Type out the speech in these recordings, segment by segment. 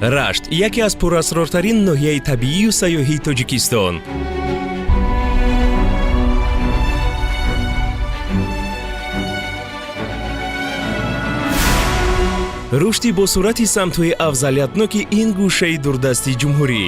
Рашт яке аз пурасрортарин ноҳияи табиию сайёҳии Тоҷикистон. Рушди босуръати самтҳои афзалиятноки ин гӯшаи дурдасти ҷумҳурӣ.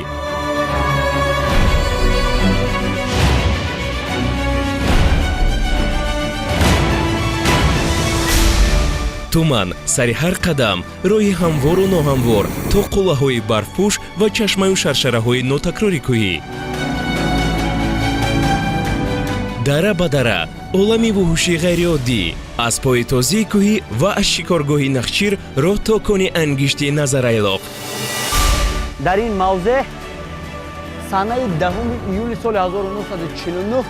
Туман сари ҳар қадам, роҳи ҳамвору ноҳамвор то қуллаҳои барфпӯш ва чашмаю шаршараҳои нотакрори кӯҳӣ. Дара ба дара, олами вуҳуши ғайриоддӣ, аз пои тозии кӯҳӣ ва аз шикоргоҳи Нахчир роҳ то кони ангишти Назарайлоқ. Дар ин мавзеъ санаи 10 июли соли 1949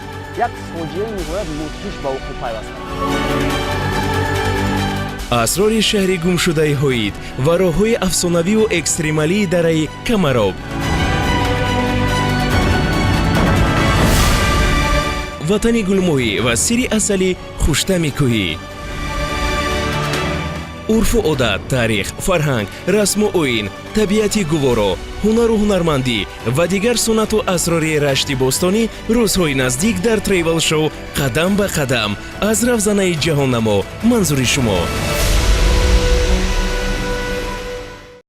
як фоҷиаи ниҳоят мудҳиш ба вуқӯъ пайваст. Асрори шаҳри гумшудаи Ҳоид ва роҳҳои афсонавию экстремалии дараи Камароб. Ватани гулмоҳӣ ва сири асали хуштами кӯҳӣ. Урфу одат, таърих, фарҳанг, расму оин, табиати гуворо, ҳунару ҳунармандӣ ва дигар суннату асрори Рашти бостонӣ рӯзҳои наздик дар тревел шоу «Қадам ба қадам» аз равзанаи ҷаҳоннамо манзури шумо.